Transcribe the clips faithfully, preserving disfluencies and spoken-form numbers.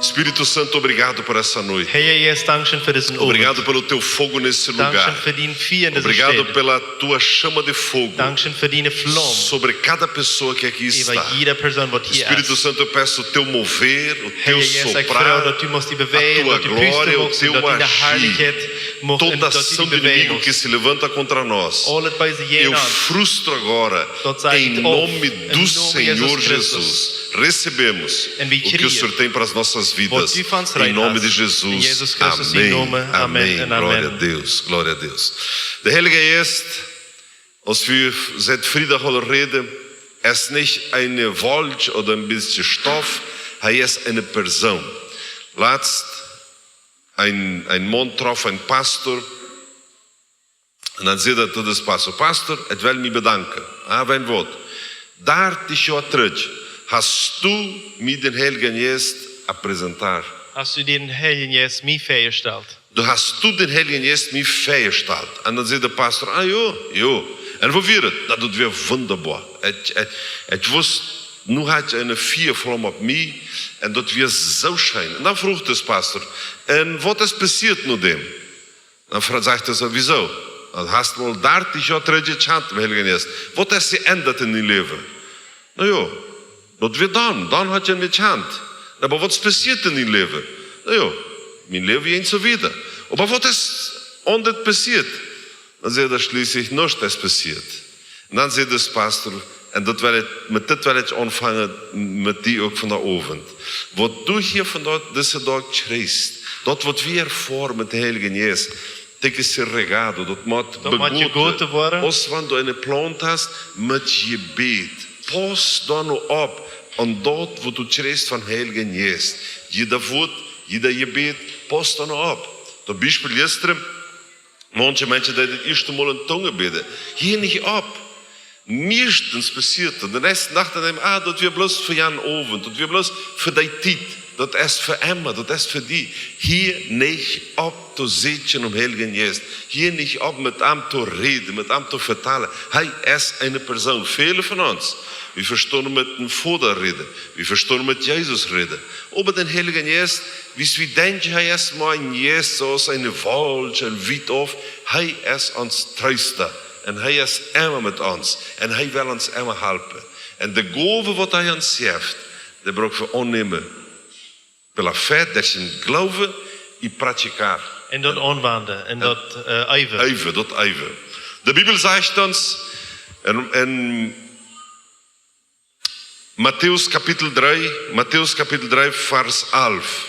Espírito Santo, obrigado por essa noite. Herr Jesus, danke schön für diesen Abend. Obrigado pelo teu fogo nesse lugar. Danke schön für dein Feuer in dieser Stätte. Obrigado pela tua chama de fogo. Danke schön für deine Flamme sobre cada pessoa que aqui está. Über jede Person, die hier ist. Espírito Santo, eu peço o teu mover, o teu soprar, Herr Jesus, ich frage, dass du musst die Bewegung, dass du Pusten machst und dass deine Herrlichkeit macht und dass du die Bewegungen machst. Toda ação do inimigo que se levanta contra nós, eu frustro agora, em nome do Senhor Jesus. Recebemos o que o Senhor tem para as nossas vidas, em nome de Jesus. Amém. Amém. Glória a Deus, glória a Deus. De Heilige Jeist, aus wie seit Freitag aul räden, es nich eene Wolkj ooda een bät Stoff, hee es eene Persoon. Latst een, een Maun trof een Pastor, un dan säd hee to dän Pastor: "Pastor, ekj well mie bedanken." "Ah, wäajen waut?" "Dartich Joa trigj hast du mie dän Heiljen Jeist apresentado." Hast du den Heiligen Geist mir vorgestellt? "Du hast du dän Heiljen Jeist mie väajestalt." Un dan säd de Pastor: "Ah jo, jo. Un woo wia et?" "Na, daut wia wundaboa. Ekj, ekj, ekj wist, nu haud ekj eene Fiaflaum opp mie, un daut wia soo scheen." Un dan fruach de Pastor: "Un waut es passieet no däm?" Dan fro-, sajcht hee: "Sowieso. Du hast mie dartich Joa trigj jekjant, dän Heiljen Jeist. Waut es jeendat en dien Läwen?" "Na jo, daut wia dan. Dan haud ekj am jekjant. Oba waut es passieet en dien Läwen?" "Na jo, mien Läwen jinkj soo wieda. Oba waut es aundasch passieet?" Dan säd hee schlieslich: "Nuscht es passieet." Un dan säd de Pastor: "Un daut well ekj, met dit well ekj aunfangen, met die uk vondoag Owent. Waut du hia vondoag, disen Dach kjrichst, daut waut wie erfoaren met dän Heiljen Jeist, daut mott jegoten woaren. Aus wan du eene Plaunt hast, met Jebäd. Pauss doano opp, aun daut waut du kjrichst vom Heiljen Jeist. Jiedet Wuat, jiedet Jebäd, pauss doano opp. Toom Biespel jistren, manche Menschen, dee daut ieeschte Mol en Tungen bäden. Hia nich opp. Meistens passieet daut. Dän näakjsten Dach dan denkjst: Ah, daut wia bloos fa jan Owent, daut wia bloos fa dee Tiet. Daut es fa emma, daut es fa die. Hia nich opp to sieekjen nom Heiljen Jeist. Hia nich opp met am to räden, met am to vetalen. Hee es eene Persoon." Väle von ons, wie vestonen met dän Voda räden, wie vestonen met Jesus räden. Oba dän Heiljen Jeist, wiels wie denkjen, hee es mau een Jeist, soo aus eene Wolkj, een wiet auf, hee es ons Treesta. Un hee es emma met ons. Un hee well ons emma halpen. Un de Gowen waut hee ons jeft, dee bruck wie aunnämen. Per la fe, derch dän Gloowen, y practicar. Un daut aunwenjen, un daut, eh, eewen. Eewen, daut eewen. De Bibel sajcht ons en, en Matthäus Kapitel drei, Matthäus Kapitel drei, Varsch elf: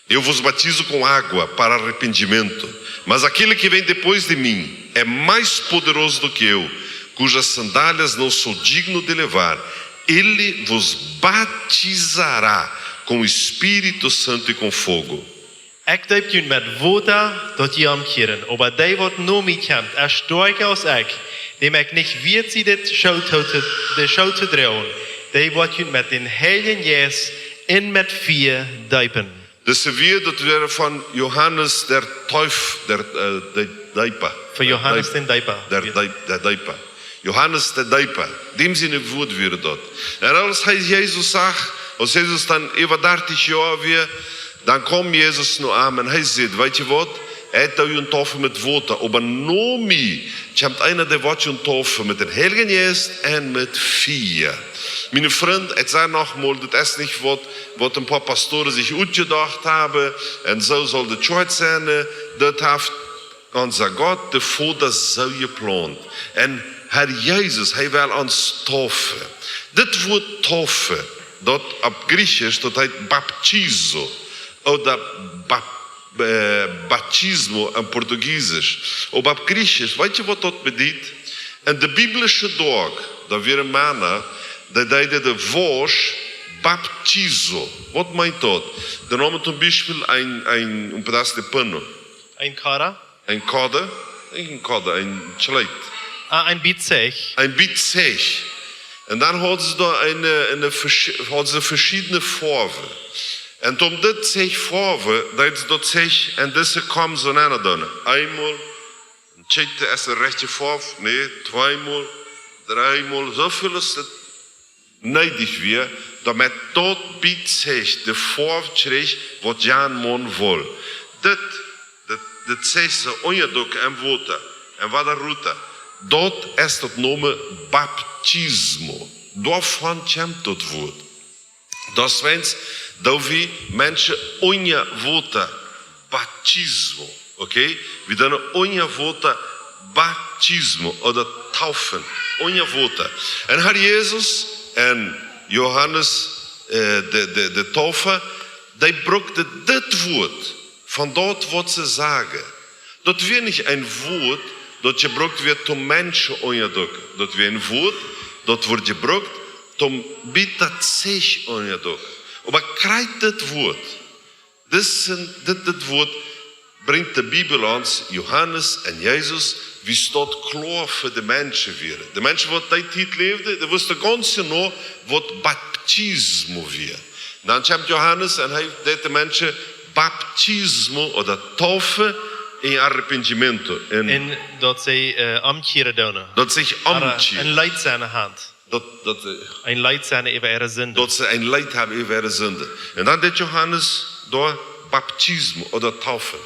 "Eu vos batizo com água para arrependimento, mas aquele que vem depois de mim é mais poderoso do que eu, cujas sandálias não sou digno de levar. Ele vos batizará com o Espírito Santo e com fogo." Ekj deep junt met Wota, daut jie omkjieren, oba dee waut no mie kjemt, es stoakja aus ekj, däm ekj nich wieet sie de Schoo to, de Schoo to droagen. Dee woat junt met dän Heiljen Jeist un met Fia deepen. Dise Wieed, daut wieren von Johanes der Täuf-, der, eh, de Deepa. Von Johanes dän Deepa. Der Deep-, der Deepa. Johanes de Deepa, däm siene Wieed wieren daut. Un aus hee Jesus sach, aus Jesus dan äwa dartich Joa wia, dan kjeem Jesus no am un hee säd: "Weetst du waut? Ekj doo junt deepen met Wota, oba no mie kjemt eena, dee woat junt deepen met dän Heiljen Jeist un met Fia." Miene Frind, ekj saj noch mol, daut es nich waut, waut een poa Pastoren sikj utjedocht haben, un soo saul de Kjoakj sennen, daut haft onse Gott, de Voda, soo jeplaunt. Un Herr Jesus, hee well ons deepen. Dit Wuat deepen, daut opp Jriechsch, daut heet baptizo, ooda bap-, eh, batismo en Portugiesisch. Oba opp Jriechsch, weetst du waut daut bediet? En de biblische Doag, doa wieren Mana, dee deeden de Wausch baptizo. Waut meent daut? Dee neemen toom Biespel een, een, un pedazo de pan. Een kara? Een kara, een kara, een Kjleet. Ah, een bät Zeich. Een bät Zeich. Un dan hauden see doa eene, eene veschi-, hauden see veschiedne Foawen. Un om dit Zeich foawen, deeden see daut Zeich, un dise kjeemen soo nenn dan. Eemol, een Kjleet es de rajchte Foaw, nä, tweemol, dreemol, soo väl aus et needich wia, doamet daut Biet Zeich de Foaw kjrieech, waut jane Maun wull. Dit, dit, dit Zeich soo unjadukjen em Wota, em Wota rota, daut es daut Nomen Baptismo. Doavon kjemt daut Wuat. Daut es, wan wie Menschen unja Wota, Baptismo, okay? Wie doonen unja Wota Baptismo ooda taufen, unja Wota. Un Herr Jesus un Johanes, äh, de, de, de Taufa, dee brukten dit Wuat von daut, waut see sagen. Daut wia nich een Wuat, daut jebrukt wort, om Menschen unjadukjen. Daut wia een Wuat, daut wort jebrukt, om Biet Zeich unjadukjen. Oba krakjt dit Wuat, dit, dit, dit Wuat brinjt de Bibel ons, Johanes un Jesus, woo daut kloa fa de Menschen wia. De Menschen, waut dee Tiet läwden, dee wisten gaunz jenau, waut Baptismo wia. Dan kjemt Johanes un hee deed de Menschen Baptismo ooda Taufe en arrepentimiento. En, en daut see, äh, omkjieren doonen. Daut see omkjieren. Een Leet sennen haben. Daut, daut, äh, een Leet sennen äwa äare Sind. Daut see een Leet haben äwa äare Sind. Un dan deed Johanes doa Baptismo ooda Taufe.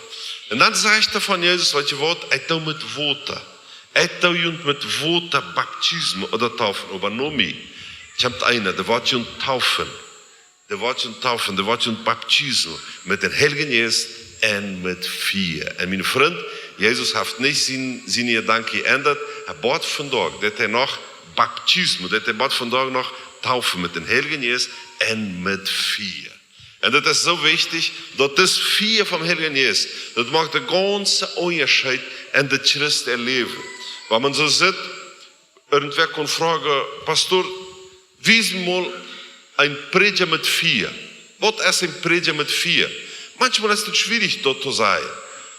Un dan sajcht hee von Jesus, weetst du waut, ekj doo met Wota. Ekj doo junt met Wota Baptismo ooda Taufe. Oba no mie kjemt eena, dee woat junt taufen. Dee woat junt taufen, dee woat junt baptisieren met dän Heiljen Jeist un met Fia. Un mien Frint, Jesus haft nich sien, siene Jedanken jeendat. Hee woat vondoag, daut hee noch Baptismo, daut hee woat vondoag noch taufen met dän Heiljen Jeist un met Fia. Un daut es soo wichtich, daut daut Fia vom Heiljen Jeist, daut moakt dän gaunzen Unjascheet en de Christ äa Läwen. Wan eena soo sitt, irjentwäa kaun froagen: Pastor, wies mie mol een Prädja met Fia. Waut es een Prädja met Fia? Maunchmol es daut schwierich, daut to sajen.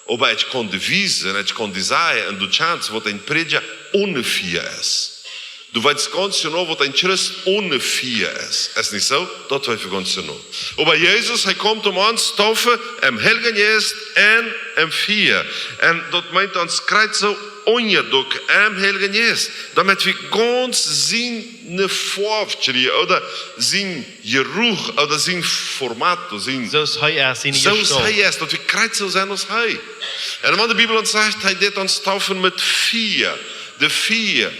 Oba ekj kaun die wiesen, ekj kaun die sajen, un du kjanst, waut een Prädja one Fia es. Du weetst gaunz jenau, waut een Christ one Fia es. Es nich soo? Daut weetst du gaunz jenau. Oba Jesus, hee kjemt om ons taufen em Heiljen Jeist un em Fia. Un daut meent ons krakjt soo unjadukjen em Heiljen Jeist. Doamet wie gaunz siene Foaw kjrieen, ooda sien Jeruch, ooda sien Format, sien, soo aus hee es, siene Jestault. Soo aus hee es, daut wie krakjt soo sent aus hee. Un wan de Bibel ons sajcht, hee deed ons taufen met Fia, de Fia.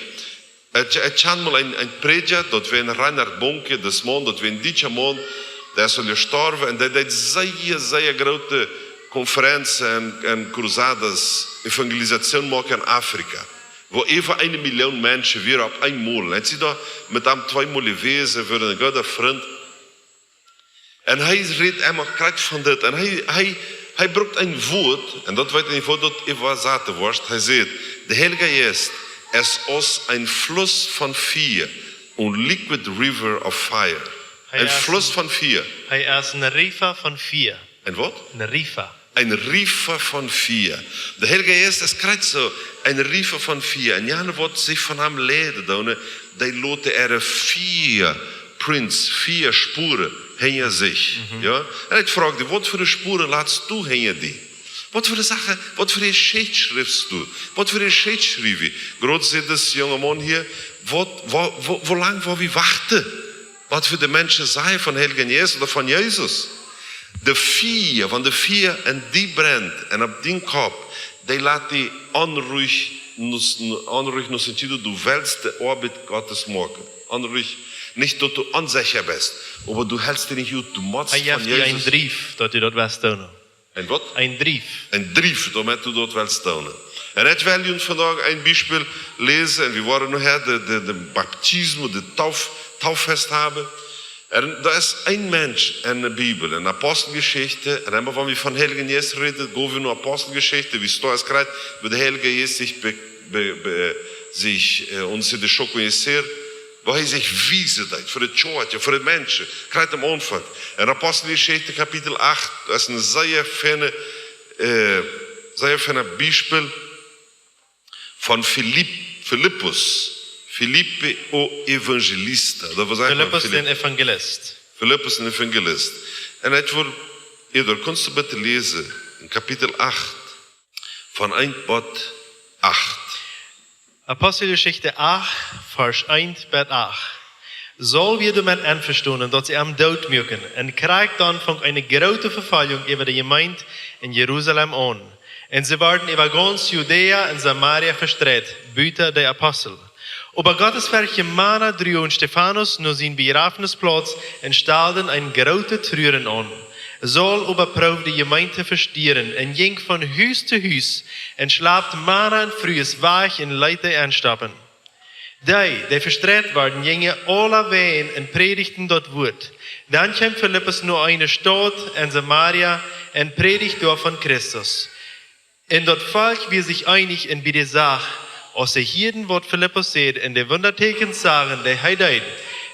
Ekj, ekj kjan mol een, een Prädja, daut wia een Reinhard Bonnke, daut Maun, daut wia een dietscha Maun, dee es aul jestorwen, un dee deed sea, sea groote Konferenzen un, un Cruzadas, Evangelisation moaken en Afrika, wua äwa eene Million Menschen wieren opp eemol. Un ekj sie doa met am tweemol jewast, wia een gooda Frint. Un hee rät emma krakjt von dit. Un hee, hee, hee brukt een Wuat, un daut weet ekj nich, woo daut äwasat woat. Hee sajcht, de Heilje Jeist es aus een Fluss von Fia, een liquid river of fire. Hee es een Fluss von Fia. Hee es een Riefa von Fia. Een waut? Een Riefa. Een Riefa von Fia. De Heilje Jeist es krakjt soo een Riefa von Fia. Un jana, waut sikj von am leiden doonen, dee loten äare Fia Prints, Fia Sporen hinja sikj. Mhm. Jo? Un ekj froag die, waut fa Sporen latst du hinja die? Waut fa Sachen, waut fa Jeschicht schriefst du? Waut fa Jeschicht schriew ekj? Krakjt sajcht dis junge Maun hia, waut, woo, woo, woo lang woa wie wachten? Waut fa de Menschen sajen von Heiljen Jeist ooda von Jesus? De Fia, wan de Fia en die brent un opp dien Kopp, dee lat die onruich, no, onruich no sentido, du west de Oabeit Gottes moaken. Onruich, nich daut du onsecha best, oba du helst die nich ut, du motst von Jesus. Hee jeft die een Drief, daut du daut west doonen. Een waut? Een Drief. Een Drief, doamet du daut west doonen. Un ekj well junt vondoag een Biespel läsen, un wie woaren nohäa de, de, de Baptismo, de Tauff-, Tauffest haben. Un doa es een Mensch en de Bibel, en Aposteljeschicht, un emma wan wie von Heiljen Jeist räden, go wie no Aposteljeschicht, woo daut es krakjt, woo de Heilje Jeist sikj be-, be-, be-, sikj, äh, ons en de Schock un je seer, woo hee sikj wiesen deed, fa de Kjoakj, fa de Menschen, krakjt aum Aunfank. En Aposteljeschicht Kapitel acht, daut es een sea feine, äh, sea feine Biespel von Philipp-, Filippus, Filipe o Evangelista. Daut wia Filippus, Filipp-, dän Evangelist. Filippus, dän Evangelist. Un ekj well, Edward, kaust du bitte läsen, en Kapitel acht, von eent bat acht. Aposteljeschicht acht, Varsch eent bat acht. Saul wia doamet envestonen, daut see am doot muaken, un krakjt dan funk eene groote Vefoljunk äwa de Jemeent en Jerusalem aun. Un see worden äwa gaunz Judäa un Samaria vestreit, buta de Apostel. Oba gottesferchtje Mana druagen Stefanus no sien Bejrafnisplauz un stalden een grootet Truren aun. Saul oba proowd de Jemeent to vestieren un jinkj von Hus to Hus un schlapt Mana un Frues wajch un leet dee enstoppen. Dee, dee vestreit worden, jinjen aulawäajen un prädichten daut Wuat. Dan kjeem Filippus no eene Staut en Samaria un prädicht doa von Christus. Un daut Volkj wia sikj eenich un bie de Sach, aus see hieeden, waut Filippus säd, un de Wundatäkjens sagen, dee hee deed,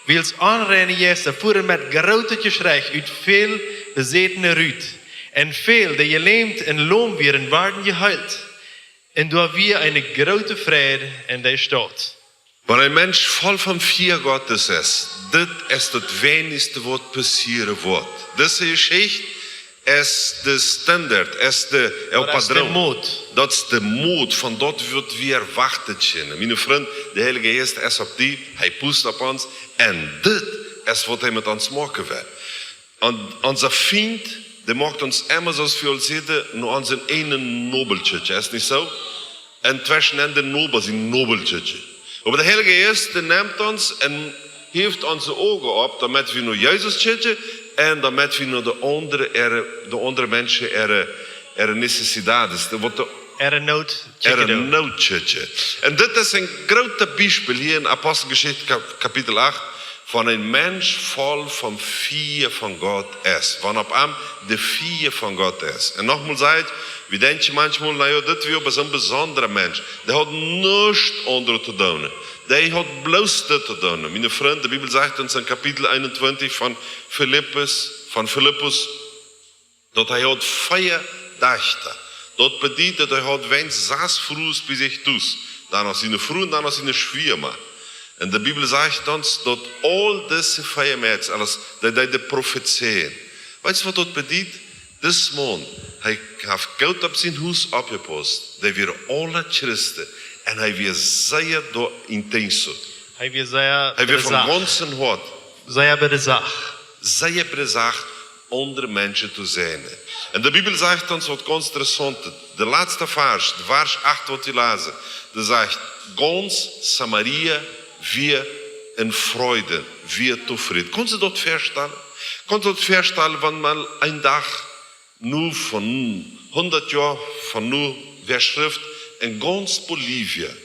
wiels onreine Jeista fuaren met grootet Jeschrei ut väl Besätene rut. Un väl, dee jelämt un lom wieren, worden jeheelt. Un doa wia eene groote Freid en de Staut. Wan een Mensch voll vom Fia Gottes es, dit es daut weinichste, waut passieren woat. Dise Jeschicht es de Standard, es de, el Daut es de padrón. Moot. Daut es de Moot von daut, waut wie erwoaten kjennen. Miene Frind, de Heilje Jeist es opp die, hee pust opp ons, un dit es, waut hee met ons moaken well. Un onse Fient, dee moakt ons emma, soo aus wie aul säden, no onsen eenen Nobelkjätje, es nich soo? Un tweschen de Noba sien Nobelkjätje. Oba de Heilje Jeist, dee nemt ons un heft onse Uagen opp, doamet wie no Jesus kjikjen un doamet wie no de aundre, äare, de aundre Menschen äare, äare necesidades, de, waut de Äare Noot äare kjikjen. Noot kjikjen. Un dit es een grootet Biespel hia en Aposteljeschicht Kap-, Kapitel acht, von een Mensch voll vom Fia von Gott es. Wan opp am de Fia von Gott es. Un nochmol saj ekj, wie denkjen maunchmol, na jo, dit wia oba soon besondra Mensch. Dee haud nuscht aundret to doonen. Dee haud bloos dit to doonen. Miene Frind, de Bibel sajcht ons en Kapitel eenuntwintich von Filippus, von Filippus, daut hee haud vea Dajchta. Daut bediet, daut hee haud weens sas Frues bie sikj tus. Dan noch siene Fru un dan noch siene Schwiama. Un de Bibel sajcht ons, daut aul dise vea Mäakjes, aules, dee, dee, dee profezeien. Weetst, waut daut bediet? Dis Maun, hee haft goot opp sien Hus oppjepaust. Dee wieren aule Christen. Un hee wia sea doa intenso. Hee wia sea Hee wia von besach. Gaunzen Hoat. Sea besach. Sea besach, aundre Menschen to säajnen. Un de Bibel sajcht ons waut gaunz Interessauntet. De latste Varsch, de Varsch acht, waut wie läsen, dee sajcht, gaunz Samaria wia en Freuden, wia tofräd. Kaust du daut väastalen? Kaust du daut väastalen, wan mol een Dach, nu von hundat Joa von nu, wäa schrift, en gaunz Bolivien,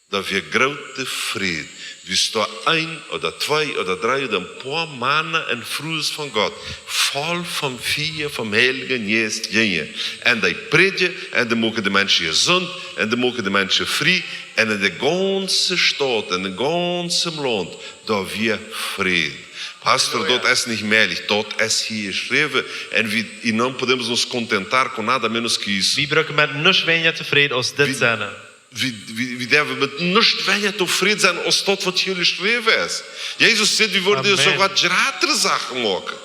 doa wia groote Fräd, wiels doa een ooda twee ooda dree ooda een poa Mana un Frues von Gott, voll vom Fia vom Heiljen Jeist jinjen. Un dee prädjen, un dee muaken de Menschen jesunt, un dee muaken de Menschen frie, un en de gaunze Staut, en de gaunze Launt, doa wia Fräd. Pastor, Halleluja. Daut es nich mäajlich, daut es hia jeschräwen. Un wie, y no podemos nos contentar con nada menos que isso. Wie brucken met nuscht weinja tofräd aus dit Wie sennen. Wie, wie, wie derwen met nuscht weinja tofräd sennen aus daut, waut hia jeschräwen es? Jesus sajcht, wie woaren die Amen. Soogoa jratre Sachen moaken.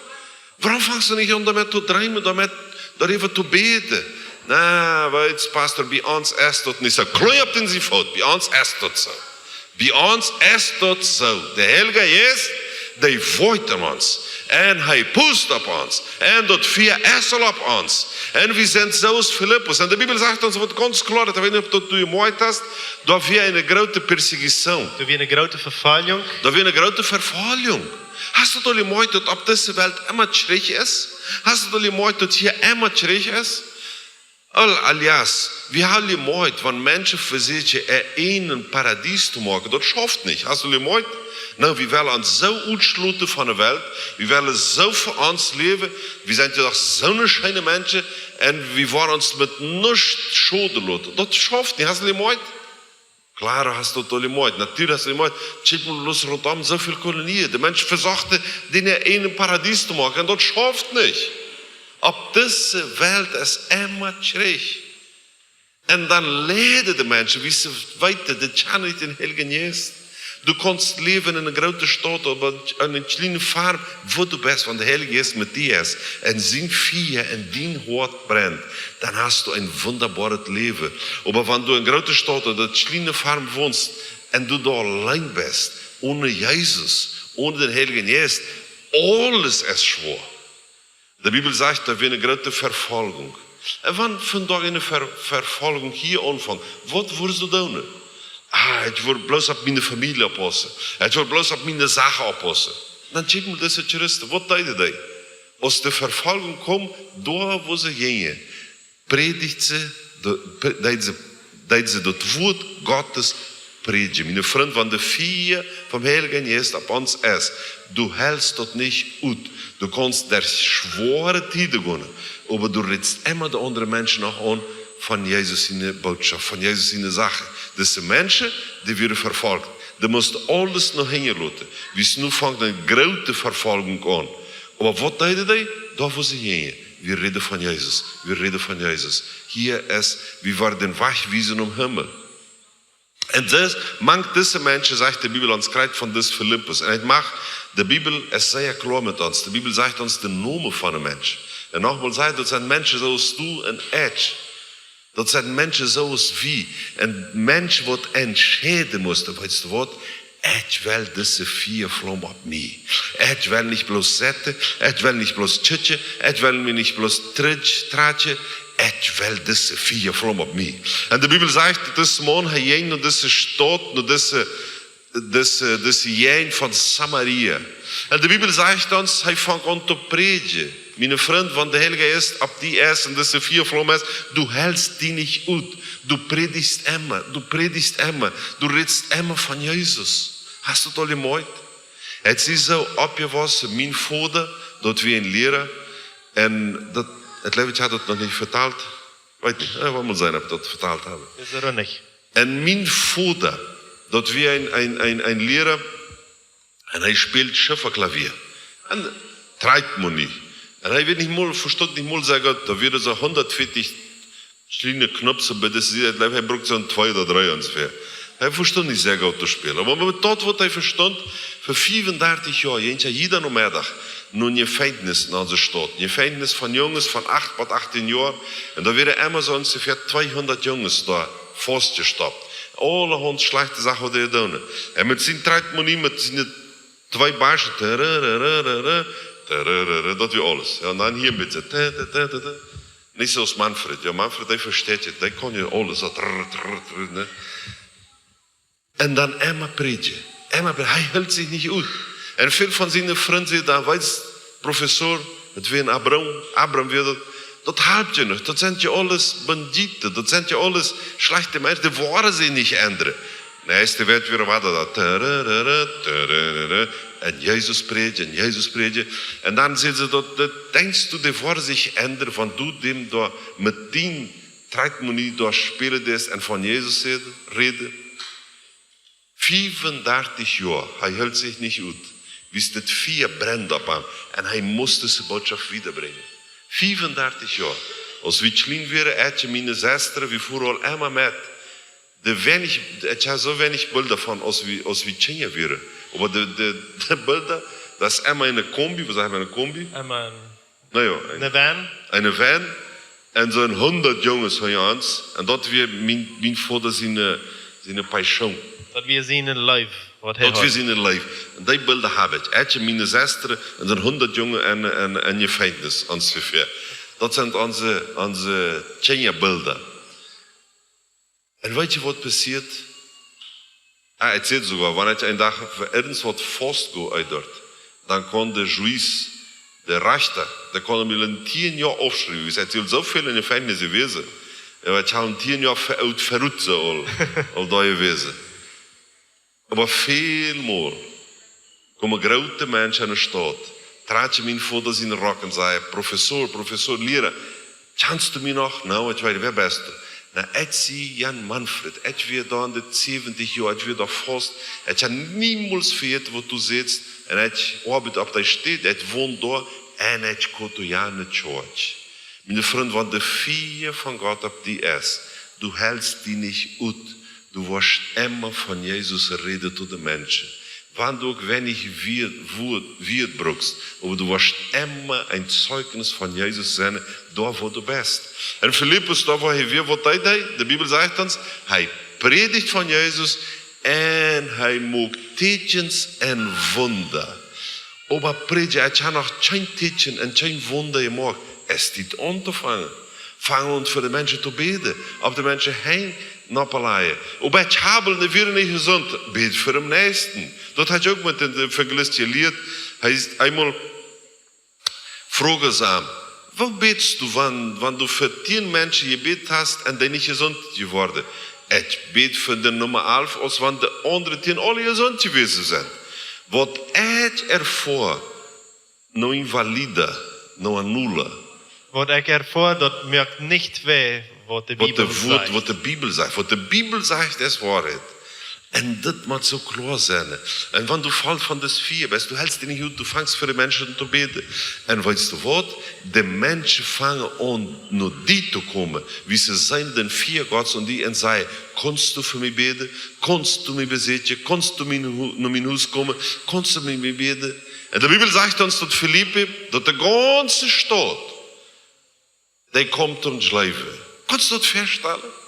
Wuarom fangst du nich aun doamet to dreemen, doamet, doaräwa to bäden? Na, weetst, Pastor, bie ons es daut nich soo. Klopp opp dän sien Foot, bie ons es daut soo. Bie ons es daut soo. De Heilje Jeist, dee woat en ons. Un hee pust opp ons. Un daut Fia es aul opp ons. Un wie sent soo aus Filippus. Un de Bibel sajcht ons waut gaunz kloa, daut, ekj weet nich, auf du daut jemoakjt hast, doa wia eene groote Persecution. Doa wia eene groote Vefoljunk. Doa wia eene groote Vefoljunk. Hast du daut aul jemoakjt, daut opp dise Welt emma Kjrich es? Hast du daut aul jemoakjt, daut hia emma Kjrich es? Al, alias, wie haben jemoakjt, wan Menschen vesieekjen, äa eenen Paradies to moaken, daut schauft nich. Hast du jemoakjt? Na, wie wellen ons soo utschluten von de Welt, wie wellen soo fa ons läwen, wie sent jo doch soone scheene Menschen, un wie woaren ons met nuscht schoden loten. Daut schauft nich. Hast du jemoakjt? Kloa, hast du daut aul jemoakjt. Natieedlich hast du jemoakjt. Kjikj mol bloos runtom, soo väl Kolonien. De Menschen vesochten, dän äa eenen Paradies to moaken. Un daut schauft nich. Opp dise Welt es emma Kjrich. Un dan leiden de Menschen, wiels see weeten, dee kjanen nich dän Heiljen Jeist. Du kaust läwen en eene groote Staut, oba en eene kjliene Farm, wua du best, wan de Heilje Jeist met die es, un sien Fia en dien Hoat brent, dan hast du een wundaboaret Läwen. Oba wan du en groote Staut ooda kjliene Farm wonst un du doa auleen best, Onen Jesus, onen dän Heiljen Jeist, aules es schwoa. De Bibel sajcht, doa wia eene groote Verfolgung. Un wan vondoag eene Ver-, Verfolgung hia aunfangt, waut wurscht du doonen? Ah, ekj wudd bloos opp miene Famielje oppaussen. Ekj wudd bloos opp miene Sachen oppaussen. Dan kjikj mol dise Christen, waut deeden dee? Aus de Verfolgung kjeem, doa wua see jinjen, prädicht see, de, pre-, deed see, deed see daut Wuat Gottes prädjen. Miene Frind, wan de Fia vom Heiljen Jeist opp ons es, du helst daut nich ut. Du kaust derch schwoare Tieden gonen, oba du rätst emma de aundre Menschen noch aun von Jesus siene Botschaft, von Jesus siene Sachen. Dise Menschen, dee wieren verfolgt. Dee musten aules noch hinjaloten. Wiels nu fangt eene groote Verfolgung aun. Oba waut deeden dee? Doa wua see jinjen. Wie räden von Jesus. Wie räden von Jesus. Hia es, wie woaren dän Wajch wiesen nom Himmel. Un dis, mank dise Menschen, sajcht de Bibel ons, krakjt von dis Filippus. Un ekj mach, de Bibel es sea kloa met ons. De Bibel sajcht ons dän Nomen von een Mensch. Un nochmol sajcht, daut sent Menschen soo aus du un ekj. Daut sent Menschen soo aus wie. Een Mensch waut entscheiden must, weetst du waut? Ekj well dise Fiaflaum opp mie. Ekj well nich bloos sitten, ekj well nich bloos tjitjen, ekj well mie nich bloos tritsch-, tratschen, ekj well dise Fiaflaum opp mie. Un de Bibel sajcht, daut dise Maun, hee jinkj no dise Staut, no dise, dise, dise Jäajent von Samaria. Un de Bibel sajcht ons, hee funk aun to prädjen. Miene Frind, wan de Heilje Jeist opp die es un dise Fiaflaum es, du helst die nich ut. Du prädichst emma, du prädichst emma, du rätst emma von Jesus. Hast du daut aul jemoakjt? Ekj sie soo oppjewossen, mien Voda, daut wia een Liera. Un daut, ekj jleew, ekj haud daut noch nich vetalt. Weet nich, eh, waut mott sennen, auf ekj daut vetalt hab. Ist er nicht. Un mien Voda, daut wia een, een, een, een Liera, un hee spält Schifferklavier. Un Tritonmanie. Un hee wia nich mol, vestunt nich mol sea goot, doa wieren soo hundatveatich kjliene Knopse bie dise Sied, ekj jleew, hee brukt soo twee ooda dree onjefäa. Hee vestunt nich sea goot to spälen. Oba met daut, waut hee vestunt, fa fiefundartich Joa, jinkj hee jieda Nomeddach no een Jefenkjnis en onse Staut. Een Jefenkjnis von Junges von acht bat achttieen Joa. Un doa wieren emma soo onjefäa tweehundat Junges doa faustjestoppt. Aulahaunt schlajchte Sachen, waut dee doonen. Un met siene Tritonmanie, met siene twee Bassen, tarararara, tararara, daut wia aules. Jo, un dan hia een bät, ta, ta, ta, ta, ta. Nich soo aus Manfred. Jo, Manfred, dee vesteit je, dee kaun je aules, daut trr, trr, trr, nä. Un dan emma prädjen. Emma prädjen. Hee hilt sikj nich ut. Un väl von siene Frind säden dan, weetst, Professor, daut wia een Abram, Abram wia daut, daut halpt je nich. Daut sent je aules Banditen, daut sent je aules schlajchte Menschen, dee woaren sikj nich endren. Nä, es de Welt wia wada doa. Tararara, tararara. Un Jesus prädjen, un Jesus prädjen. Un dan säden see daut, daut, denkjst du, dee woaren sikj endren, wan du dän doa met dien Tritonmanie doa spälen deist un von Jesus räden, räden? Fiefundartich Joa, hee hilt sikj nich ut. Wiels daut Fia brennd opp am. Un hee must dise Botschaft wiedabrinjen. Fiefundartich Joa. Aus wie kjlien wieren, ekj un miene Sestren, wie fuaren aul emma met. De weinich, ekj hab soo weinich Bilda von, aus wie, aus wie Kjinja wieren. Oba de, de, de Bilda, daut es emma eene Kombi, waut sajcht eena, eene Kombi? Emma een, na jo, een, eene Van. Eene Van. Un soo hundat Junges von ons. Un daut wia mien, mien Voda siene, siene Passion. Daut wia sien Läwen, waut hee haud. Daut wia sien Läwen. Un dee Bilda hab ekj. Ekj un miene Sestren un soo hundat Junges en, en, en Jefenkjnis, onjefäa. Daut sent onse, onse Kjinjabilda. Un weetst du, waut passieet? Ah, ekj säd soogoa, wan ekj eenen Dach fa irjent waut faust go, ea doa, dan kaun de Juez, de Rechta, dee kaun mie aul tieen Joa aufschriewen. Ekj sie soo väl em Jefenkjnis jewast. Jo, ekj hab tieen Joa ver-, ut Verrutze aul, aul doa jewast. Oba väl mol komen groote Menschen enne Staut, tratschen mienen Voda sienen Rock un sajen: "Professor, Professor, Liera, kjanst du mie noch?" "Nä," ekj weet, "wäa best du?" "Na, ekj sie Jan Manfred, ekj wia doa en de säwentich Joa, ekj wia doa faust, ekj hab niemols vejäten, waut du sajchst, un ekj oabeid opp dee Städ, ekj won doa, un ekj go to jane Church." Miene Frind, wan de Fia von Gott opp die es, du helst die nich ut, du woascht emma von Jesus räden to de Menschen. Wan du uk weinich Wieed, Wieed, Wieed brukst, oba du woascht emma een Zeichnis von Jesus sennen, doa wua du best. Un Filippus, doa wua hee wia, waut deed hee? De Bibel sajcht ons, hee prädicht von Jesus, Un hee muak Tieekjens un Wunda. Oba Prädja, ekj hab noch kjeen Tieekjen un kjeen Wunda jemoakt. Es Tiet auntofangen. Fang aun fa de Menschen to bäden. Opp de Menschen Henj noppelajen. Oba ekj hab aul, dee wieren nich jesunt. Bäd fa dän Näakjsten. Daut haft uk met dän Evangelist jelieet. Hee sajcht eemol, fruach am: "Woo bätst du, wan, wan du fa tieen Menschen jebät hast un dee nich jesunt jeworden?" "Ekj bäd fa dän Numma alf, aus wan de aundre tieen aule jesunt jewast sent." Waut ekj erfoa, no invalida, no anula. Waut ekj erfoa, daut moakt nich wee, waut de Waut de Bibel Wuat, sajcht. Waut de Bibel sajcht. Waut de Bibel sajcht, es Woarheit. Un daut mott soo kloa sennen. Un wan du voll von daut Fia best, du helst die nich ut, du fangst fa de Menschen to bäden. Un weetst du waut? De Menschen fangen aun, no die to komen. Wie see seenen dän Fia Gottes aun die un sajen: "Kaust du fa mie bäden? Kaust du mie beseakjen? Kaust du mie no, no mien Hus komen? Kaust du fa mie bäden?" Un de Bibel sajcht ons, daut Filipi, daut de gaunze Staut, dee kjeem toom Jleewen. Kaust du daut väastalen?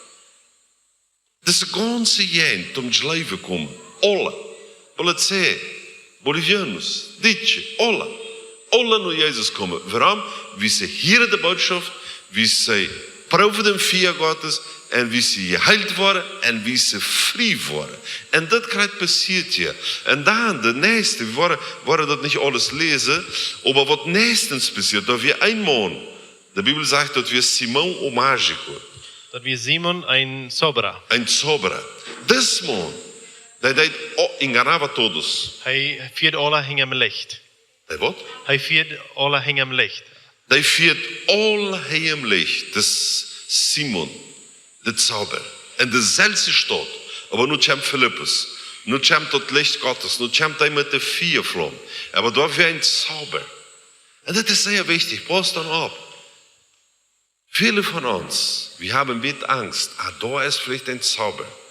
Dise gaunze Jäajent toom Jleewen komen. Aule. Aule, Bolivianos, Dietsche, aule. Aule no Jesus komen. Wuarom? Wie see hieren de Bootschoft, wie see proowen dän Fia Gottes, un wie see jeheelt woaren, un wie see frie woaren. Un daut krakjt passieet hia. Un dan, de näakjste, wie woaren, woaren daut nich aules läsen, oba waut näakjstens passieet, daut wia een Maun, de Bibel sajcht, daut wia Simon o Mágico. Daut wia Simon, een Zauberer. Een Zauberer. Dis Maun, dee deed, oh, engañaba a todos. Hee fieed aule hinjam Licht. Dee waut? Hee fieed aule hinjam Licht. Dee fieed aule hinjam Licht. Dis Simon, de Zauberer. En deselwje Staut. Oba nu kjemt Filippus. Nu kjemt daut Licht Gottes. Nu kjemt hee met de Fiaflaum. Oba doa wia een Zauberer. Un daut es sea wichtich. Pauss dan opp. Väle von ons, wie haben een bät Angst. Ah, doa es veleicht een Zauberer.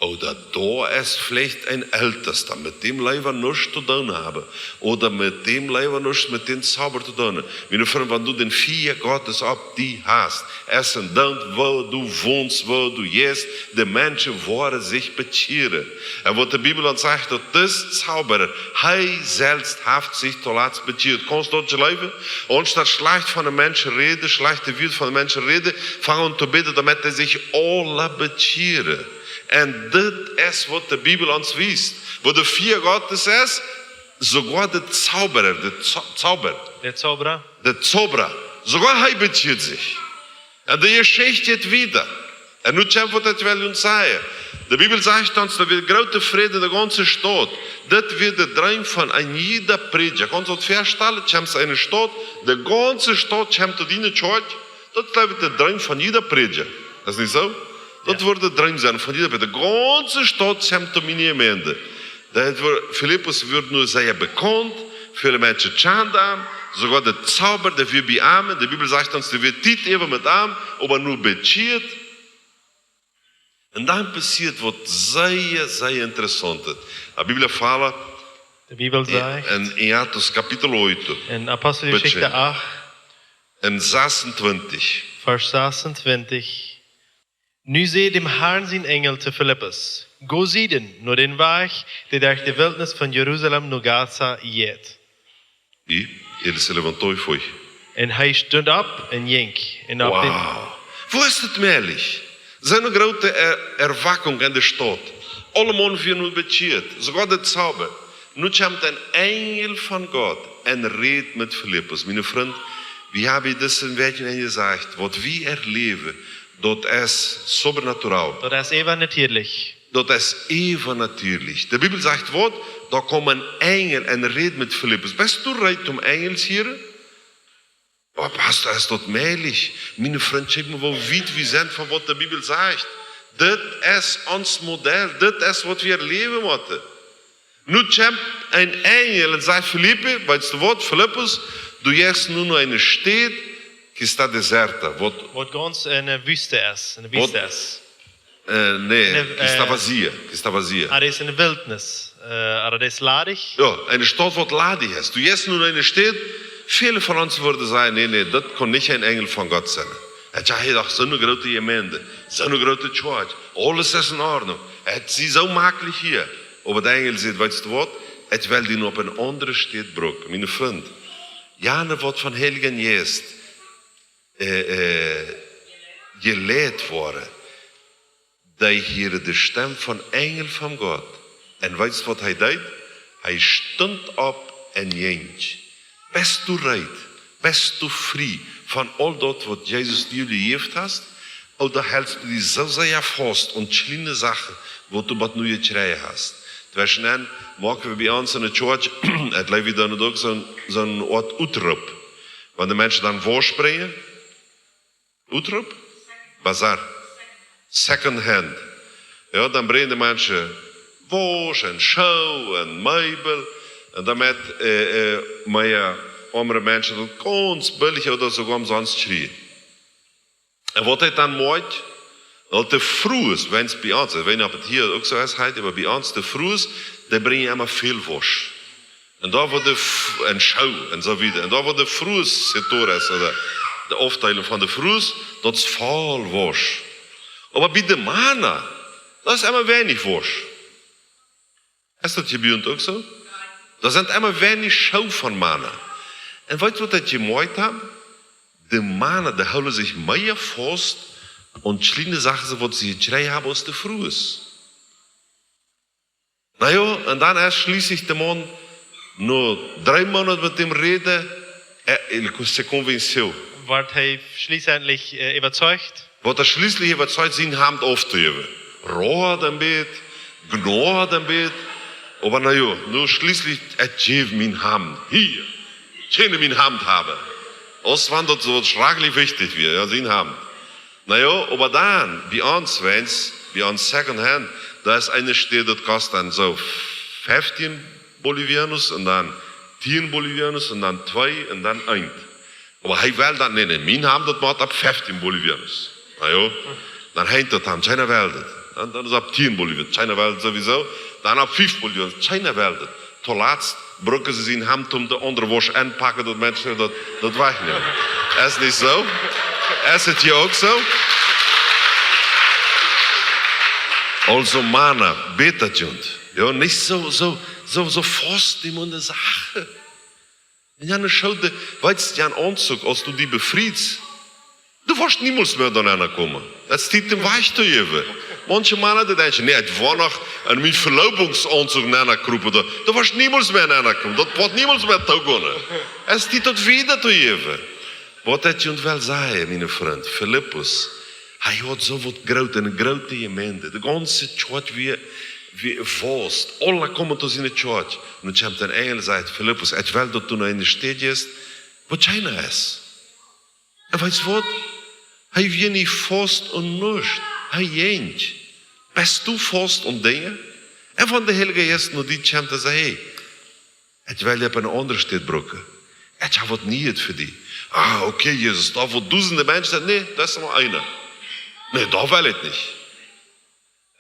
Ooda doa es veleicht een Eltesta, met däm leewa nuscht to doonen haben. Ooda met däm leewa nuscht met dän Zauberer to doonen. Miene Frind, wan du dän Fia Gottes opp die hast, es endoont, woo du wonst, woo du jeist, de Menschen woaren sikj bekjieren. Un waut de Bibel ons sajcht, daut dis Zauberer, hee selfst haft sikj tolatst bekjieet. Kaust du daut jleewen? Aunstaut schlajcht von de Menschen räden, schlajchte Wieed von de Menschen räden, fang aun to bäden, doamet see sikj aule bekjieren. Un dit es waut de Bibel ons wiest. Woo de Fia Gottes es, soogoa de Zauberer, de Zau-, Zauber-, De Zauberer. De Zauberer, soogoa hee bekjieet sikj. Un de Jeschicht jeit wieda. Un nu kjemt waut ekj well ons sajen. De Bibel sajcht ons, daut wia groote Fräd en de gaunze Staut. Dit wia de Droom von een jieda Prädja. Kaust du daut väastalen? Kjemst en eene Staut, de gaunze Staut kjemt to diene Kjoakj. Daut wia de Droom von jieda Prädja. Es nich soo? Daut Jo. Woat de Droom sennen von jieda Prädja. De gaunze Staut kjemt to miene Jemeent. Daut wia, Filippus wort nu sea bekaunt, väle Menschen kjanden am, soogoa de Zauberer, dee wia bie am, de Bibel sajcht ons, dee wia Tiet äwa met am, oba nu bekjieet. Un dan passieet waut sea, sea Interessauntet. A Biblia fala De Bibel en, sajcht en Atos capítulo oito, en Aposteljeschicht Bitte. Acht, en sasuntwintich. Varsch sasuntwintich. Nu säd däm Harn sien Enjel to Filippus: "Go sieden, no dän Wajch, dee derch de Wiltnis von Jerusalem no Gaza jeit." Y él se levantó y fue. Un hee stunt opp un jinkj. Un opp dän Wow. Woo es daut mäajlich? Soone groote Er-, Erweckung en de Staut. Aulemaun wieren nu bekjieet, soogoa de Zauberer. Nu kjemt een Enjel von Gott un rät met Filippus. Miene Frind, wie haben daut en Wäakjenenj jesajcht, waut wie erläwen, daut es sobrenatural. Daut es äwanatierlich. Daut es äwanatierlich. De Bibel sajcht waut, doa kjemt een Enjel un rät met Filippus. Best du reed om Enjels to hieren? Oba Pastor, es daut mäajlich? Miene Frind, kjikj mol, woo wiet wie sent von waut de Bibel sajcht. Dit es ons Modell, dit es waut wie erläwen motten. Nu kjemt een Enjel un sajcht: "Filippus, weetst du waut, Filippus, du jeist nu no eene Staut, que está deserta." Waut? Waut gaunz en de Wüste es, en de Wüste Waut? Es. Eh, nä, En de, que está eh, vazia, que está vazia. Ah, daut es en de Wiltnis. Eh, ah, daut es ladich. Jo, eene Staut waut ladich es. Du jeist nu no eene Staut, väle von ons wudden sajen: "Nä, nä, daut kaun nich een Enjel von Gott sennen." Un jo, hee docht, soone groote Jemeent, soone groote Kjoakj, aules es en Ordnunk. Et sie soo maklich hia. Oba de Enjel sajcht: Weetst du waut? Et well die nu opp eene aundre Städ brucken. Miene Frind, jane waut vom Heiljen Jeist äh, äh, jeleit woaren, dee hieed de Stemm von Enjel von Gott. Un weetst waut hee deed? Hee stunt opp un jinkj. Best du reed? Best du frie von aul daut waut Jesus die jejäft haft? Ooda helst du die soo sea faust aun kjliene Sachen, waut du bat nu jekjräajen hast? Tweschenenn moaken wie bie ons enne Church, et leeft wie dan uk soon, soon Oat Utroop. Wan de Menschen dan Woascht brinjen, Utroop? Bazar. Second hand. Jo, dan brinjen de Menschen Woascht un Schoo un Meebel. Un dan met, äh, äh, mea aundre Menschen daut gaunz billich ooda soogoa omsonst kjrieen. Un waut daut dan moakt, daut de Frues, wan et bie ons, ekj weet nich auf et hia uk soo es, oba bie ons de Frues, dee brinjen emma väl Woascht. Un doa woat de F-, un Schoo un soo wieda. Un doa woat de Frues Sektor es, ooda de Aufdeelunk von de Frues, daut es voll Woascht. Oba bie de Mana, daut es emma weinich Woascht. Es daut hia bie ons uk soo? Doa sent emma weinich Schoo von Mana. Un weetst waut daut jemoakt haft? De Mana, dee hoolen sikj mea faust aun kjliene Sachen, waut see jekjräajen haben, aus de Frues. Na jo, un dan es schlieslich de Maun, no dree Moonat met däm räden, äh, él se convenció. Wort hee schließlich, äh, überzeugt? Woat hee schlieslich überzeugt, sien Hamd auftojäwen. Roa dan bät, gnoa dan bät. Oba na jo, nu schlieslich, ekj jäw mien Hamd. Hia, kjenn mien Hamd haben. Aus wan daut soo schrakjlich wichtich wia, jo, sien Hamd. Na jo, oba dan, bie ons, wan et, bie ons Second Hand, doa es eene Städ, daut kost dan soo feftieen Bolivianos un dan tieen Bolivianos un dan twee un dan eent. Oba hee well dan, nä, nä, mien Hamd, daut moakt opp feftieen Bolivianos. Na jo, dan henjt daut aun, kjeena well daut. Dan, dan es opp tieen Bolivianos, kjeena well daut sowieso. Dan opp fief Bolivianos, kjeena well daut. Toolatst brucken see sien Hamd, om de aundre Woascht enpacken, daut Menschen daut, daut wajchnämen. Es nich soo? Es et hia uk soo? Aulsoo, Mana, bät daut junt. Jo, nich soo, soo, soo, soo faust dee Mana Sachen. Un jo, ne Schoo, weetst, jan Aunzug, aus du die befriest, du woascht niemols mea doa nenn komen. Daut es Tiet, dän wajchtojäwen. Maunche Mana, dee denkjen: Nä, et woat noch aun mien Velobungsaunzug nenn krupen. Doa, du woascht niemols mea nenn komen. Daut woat niemols mea toogonen. Et es Tiet, daut wieda to jäwen. Waut ekj junt well sajen, miene Frind, Filippus, hee haud soo waut Grootet, eene groote Jemeent. De gaunze Church wia, wia faust. Aule komen to siene Church. Un dan kjemt een Enjel, sajcht: Filippus, ekj well, daut du no eene Städ jeist, wua kjeena es. Un weetst waut? Hee wia nich faust aun nuscht. Hee jinkj. Best du faust aun Dinja? Un wan de Heilje Jeist no die kjemt un sajcht: Hey, ekj well die opp eene aundre Städ brucken. Ekj hab waut Nieet fa die. Ah, okay, Jesus, doa wua dusende Menschen sent, nä, doa es mau eena. Nä, doa well ekj nich.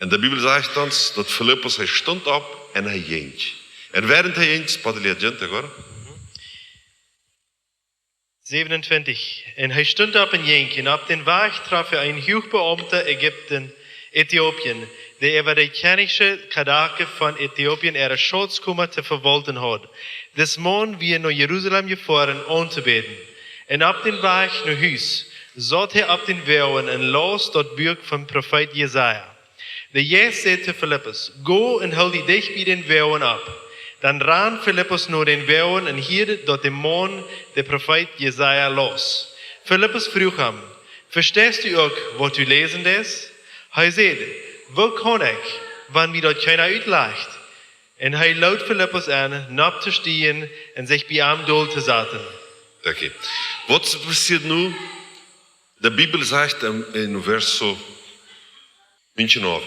Un de Bibel sajcht ons, daut Filippus, hee stunt opp un hee jinkj. Un wäarent hee jinkj, padre, gente, hoor. Zevenuntwintich. Un hee stunt opp un jinkj, un opp dän Wajch troff hee eenen huachbeaumten Ägipta, Ätiopien, dee äwa de Kjennichsche Kandake von Ätiopien äare Schauzkoma to vewaulten haud, dis Maun wia no Jerusalem jefoaren, auntobäden. Un opp dän Wajch no Hus saut hee opp dän Woagen un laus daut Buak vom Profeet Jesaja. De Jeist säd to Filippus: Go un hool die dicht bie dän Woagen opp. Dan rand Filippus no dän Woagen un hieed, daut de Maun de Profeet Jesaja laus. Filippus fruach am: Vesteist du uk, waut du läsen deist? Hee säd: Woo kaun ekj, wan mie daut kjeena utlajcht? Un hee lood Filippus en, nopp to stieen un sikj bie am dol to saten. Okay. Waut passieet nu? De Bibel sajcht em, en verso, Menschen auf.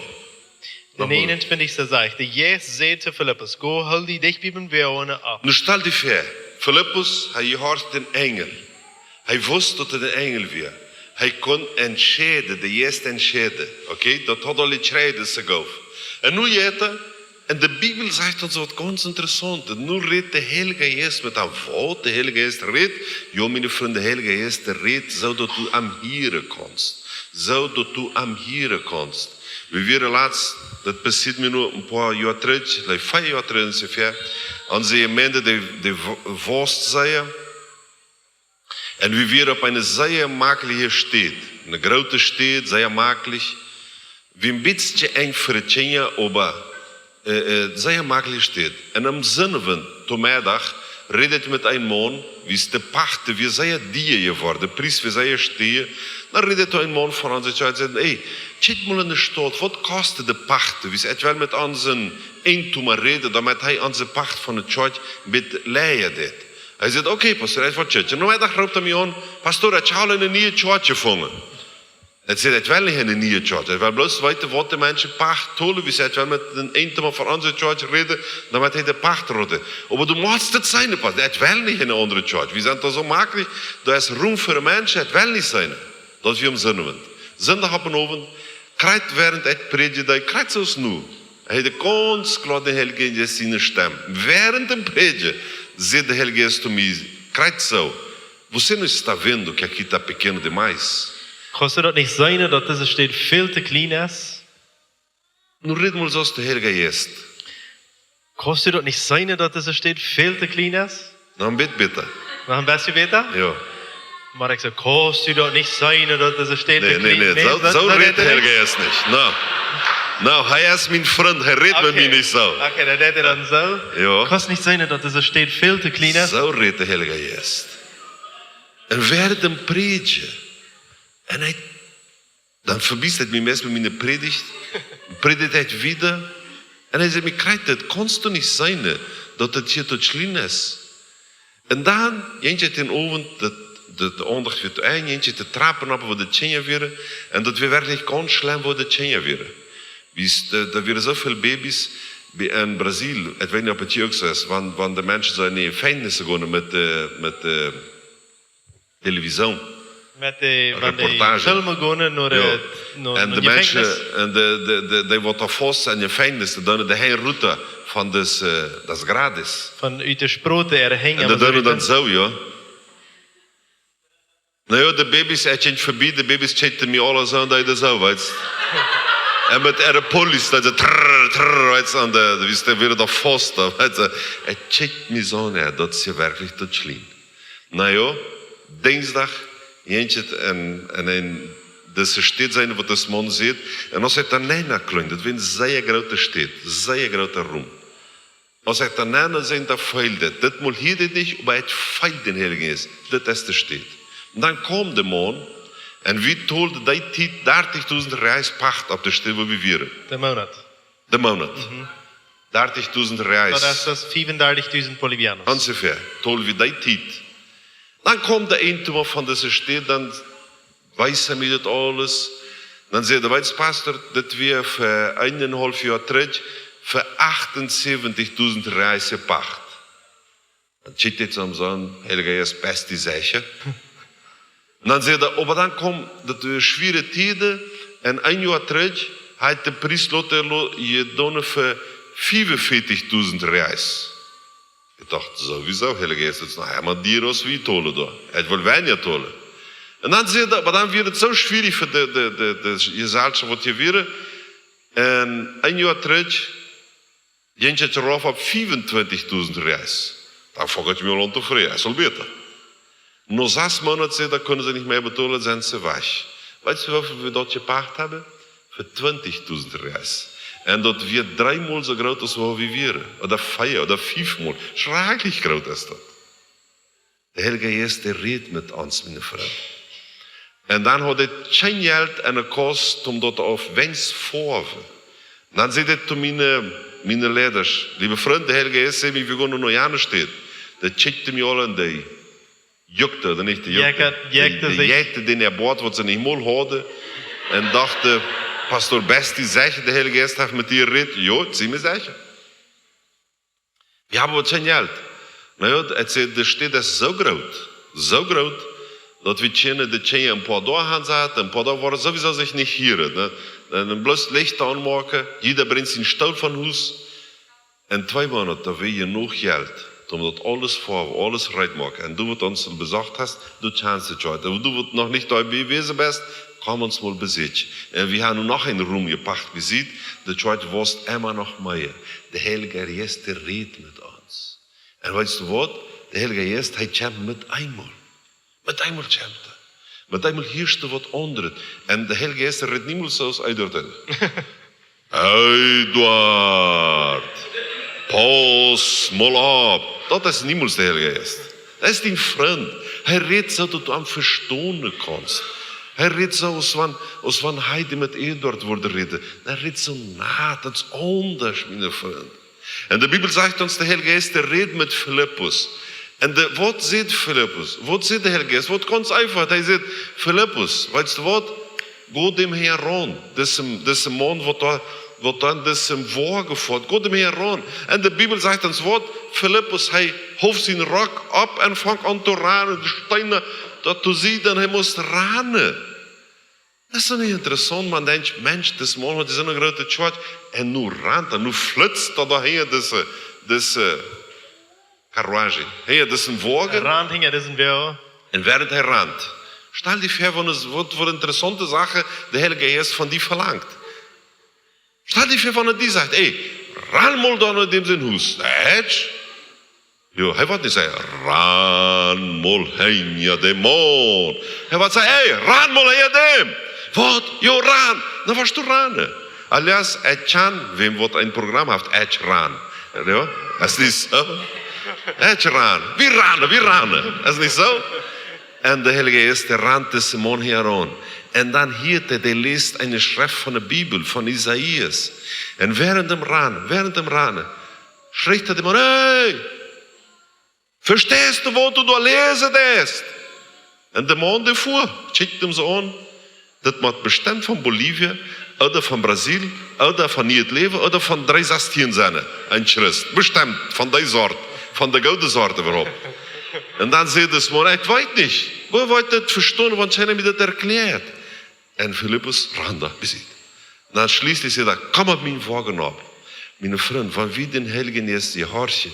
De näajenuntwintichste sajcht: De Jeist säd to Filippus: Go, hool die dicht bie dän Woagen opp. Nu stal die väa, Filippus, hee jehorcht dän Enjel. Hee wist, daut et een Enjel wia. Hee kunn entscheiden, de Jeist entscheiden. Okay? Daut haud aul jekjräajen, dise Gow. Un nu jeit hee En de Bibel sajcht ons waut gaunz interessauntet. Nu rät de Heilje Jeist met am. Waut? De Heilje Jeist rät? Jo, miene Frind, de Heilje Jeist rät, soo daut du am hieren kaunst. Soo daut du am hieren kaunst. Wie wieren latst, daut passieed mie nu een poa Joa trigj, like, vea Joa trigj onjefäa, aun de Jemeent, dee, dee wo-, wauss sea. En wie wieren opp eene sea makliche Staut. Eene groote Staut, sea maklich. Wia een bät enj fa de Kjinja, oba, äh, äh, sea makliche Staut. En aum Sindowent, tom Meddach, räd ekj met eenen Maun, wiels de Pacht wia sea dia jeworden, de Pries wia sea dia. Dan räd ekj met eenen Maun von onse Kjoakj, säd: "Ey, kjikj mol enne Staut, waut kost de Pacht?" Wiels ekj well met onsen Eijendeema räden, doamet hee onse Pacht von de Kjoakj een bät läajen deit. Hee säd: "Okay, Pastor, ekj woa kjikjen." Nom Meddach roopt hee mie aun: "Pastor, ekj hab eene niee Kjoakj jefungen." Ekj säd: "Ekj well nich eene niee Kjoakj. Ekj well bloos weeten, waut de Menschen Pacht tolen, wiels ekj well met dän Eijendeema von onse Kjoakj räden, doamet hee de Pacht rut." "Oba du motst daut seenen, Pastor." "Ekj well nich eene aundre Kjoakj. Wie sent doa soo maklich, doa es Rum fa de Menschen, ekj well nich seenen." Daut wia aum Sindowent. Sindach opp dän Owent, krakjt wäarent ekj prädjen deed, krakjt soo aus nu. Hee, de gaunz kloa de Heilje Jeist siene Stemm. Wäarent däm Prädjen säd de Heilje Jeist to mie, krakjt soo: "Você não está vendo que aqui está pequeno demais?" "Kaust du daut nich seenen, daut dise Staut väl too kjlien es?" Nu räd mol soo aus de Heilje Jeist. "Kaust du daut nich seenen, daut dise Staut väl too kjlien es?" Noch een bät bäta. Noch een bät bäta? Jo. Oba ekj saj: "Kaust du daut nich seenen, daut dise Staut too kjlien es?" Nä, nä, nä, soo, soo rät de Heilje Jeist nich. No. No, hee es mien Frind, hee rät met mie nich soo. Okay, dan deit hee dan soo. Jo. "Kaust nich seenen, daut dise Staut väl too kjlien es?" Soo rät de Heilje Jeist. En wäarent däm Prädjen. En hee Dan vebie ekj mie meist bie miene Prädicht, prädjd ekj wieda. En hee säd mie krakjt: "Daut kaust du nich seenen, daut daut hia too kjlien es." En dan, jinkj ekj dän Owent, daut, daut, de Aundacht wia too Enj, jinkj ekj de Trapen opp, wua de Kjinja wieren. En daut wia werkjlich gaunz schlemm, wua de Kjinja wieren. Wiels, äh, doa wieren soo väl Babys bie, en Brasil, ekj weet nich, auf daut hia uk soo es, wan, wan de Menschen soo en de Jefenkjnisse gonen met de, met de Television. Met de, wan de Reportage. Filme gonen no de, jo, no, en no de Jefenkjnis. Menschen, en de, de, de, dee waut doa faust en Jefenkjnis, dee doonen de Henj rut von daut, äh, daut gratis. Von ut de Sproot äare Henj. En dee doonen dan soo, jo. Na jo, de Babys, ekj jinkj vebie, de Babys kjikjten mie aule soo aun, dee deeden soo, weetst. En met äare Pullis, daut see trrr, trrr, weetst, aun de, de, wiels dee wieren doa faust, weetst. Ekj kjikj mie soo aun, jo, daut es werkjlich too kjlien. Na jo, Dinjsdach, jinkj ekj en, en, en dise Staut seenen, waut dis Maun säd. En aus ekj doa nenn kjeem, daut wia eene sea groote Staut, sea groota Rum. Aus ekj doa nenn säd, dan feeld ekj, dit mol hia dit nich, oba ekj feeld dän Heiljen Jeist, dit es de Staut. En dan kjeem de Maun, en wie tolden dee Tiet dartichtausend Reais Pacht opp de Staut, wua wie wieren. De Moonat. De Moonat. Mhm. Dartichtausend Reais. Daut es, daut es fiefundartichtausend Bolivianos. Onjefäa, tolden wie dee Tiet. Dan kjeem de Eijendeema von dise Staut, dan wees hee mie dit aules. Dan säd hee: "Weetst, Pastor, dit wia fa eenenhaulf Joa trigj fa achtunsäwentichtausend Reais Pacht." Dan kjikjt hee soo aun, Heilja Jeist, best du secha? En dan säd hee, oba dan kjeem daut, äh, schwoare Tieden, en een Joa trigj haud de Pries lota lo-, jedonen fa fiefunfeftich Reais. Ekj docht, sowieso, Heilja Jeist, daut es noch emma diera aus wie tolen doa. Ekj well weinja tolen. En dan säd hee, oba dan wia et soo schwierig fa de, de, de, de Jeselschoft, waut hia wia. En een Joa trigj jinkj et rauf opp fiefuntwintichtausend Reais. Dan funk ekj mie aul aun to freien, es aul bäta. No sas Moonat, säd hee, kunnen see nich mea betolen, sent see wajch. Weetst du, woo väl wie doa jepacht haben? Fa twintichtausend Reais. En daut wia dreemol soo groot aus wua wie wieren. Ooda vea ooda fiefmol. Schrakjlich groot es daut. De Heilja Jeist, dee rät met ons, miene Frind. En dan haud ekj kjeen Jelt enne Kos, om daut opp Wens foawen. Dan säd ekj to miene, miene Leida: "Leewe Frind, de Heilja Jeist säd mie, wie gonen no jane Staut." Dee kjikjten mie aul aun, dee jukjten, ooda nich, dee jukjten. Jekjten, dee, jekjten dee, dee jekjten dän äa Boat, waut see nich mol hauden. En dochten: "Pastor, best du secha, de Heilja Jeist haft met die jerät?" "Jo, ekj sie mie secha." "Wie haben waut kjeen Jelt." "Na jo," ekj säd, "de Staut es soo groot, soo groot, daut wie kjennen de Kjinja een poa Doag hansaten, een poa Doag woaren sowieso sikj nich hieren, nä? Dan bloos Licht aunmoaken, jieda brinjt sienen Stool von Hus, En twee Moonat, doa wea jenuach Jelt, om daut aules ver, aules reed moaken. En du, waut ons aul besocht hast, du kjanst de Kjoakj. En du, waut noch nich doabie jewast best, komm ons mol besieekjen. En wie haben nu noch een Rum jepacht, wie seenen, de Kjoakj wosst emma noch mea. De Heilje Jeist, dee rät met ons. En weetst du waut? De Heilje Jeist, hee kjemt met eemol. Met eemol kjemt hee. Met eemol hieescht waut aundret. En de Heilje Jeist rät niemols soo aus Eduard. Eduard, pauss mol opp. Daut es niemols de Heilje Jeist. Daut es dien Frint. Hee rät soo, daut du am vestonen kaust. Hee rät soo, aus wan, aus wan hee dee met Eduard wudd räden. Hee rät soo naut, daut es aundasch, miene Frind. En de Bibel sajcht ons, de Heilje Jeist, dee rät met Filippus. En de, waut sajcht Filippus? Waut sajcht de Heilje Jeist? Waut gaunz eefach. Hee sajcht: Filippus, weetst du waut? Go däm hinjaraun. Dise, dise Maun, waut doa, waut doa en disen Woagen foat. Go däm hinjaraun. En de Bibel sajcht ons waut? Filippus, hee hoof sienen Rock opp en funk aun to ranen. De Steena, daut du siehst, dan hee must ranen. Daut es doch nich interessaunt, maun denkjt, Mensch, dis Maun haud soone groote Kjoakj. En nu rant hee, nu flitzt hee doa hinja dise, dise Karruage, hinja disen Woagen. Rant hinja disen Woagen. En wäarent hee rant, stal die väa, waut, waut fa interessaunte Sachen de Heilje Jeist von die velangt. Stal die väa, wan hee die sajcht: Ey, ran mol doa no däm sien Hus. Nä, jo, hee woat nich sajen: Ran mol hinja däm Maun. Hee woat sajen: Ey, ran mol hinja däm. Waut? Jo, ran. Na, woascht du ranen? Alias, ekj kjan wäm, waut een Programm haft, ekj ran. Jo, es nich soo? Ekj ran. Wie ranen, wie ranen. Es nich soo? En de Heilje Jeist, dee rant disen Maun hinjaraun. En dan hieet hee, dee läst eene Schreft von de Bibel, von Esaias. En wäarent däm Ranen, wäarent däm Ranen, schrieech hee däm Maun: Ey, vesteist du, waut du doa läsen deist? En de Maun, dee fua, kjikjt am soo aun. Daut mott bestemmt von Bolivien, ooda von Brasil, ooda von Nieet Läwen, ooda von dree sastieen sennen, een Christ. Bestemmt von dee Sort, von de goode Sort äwahaupt. En dan sajcht dis Maun: Ekj weet nich, woo woa ekj daut vestonen, wan kjeena mie daut erkjläat? En Filippus rant doa besied. Dan schlieslich sajcht hee: Komm opp mienen Woagen opp. Miene Frind, wan wie dän Heiljen Jeist jehorchen,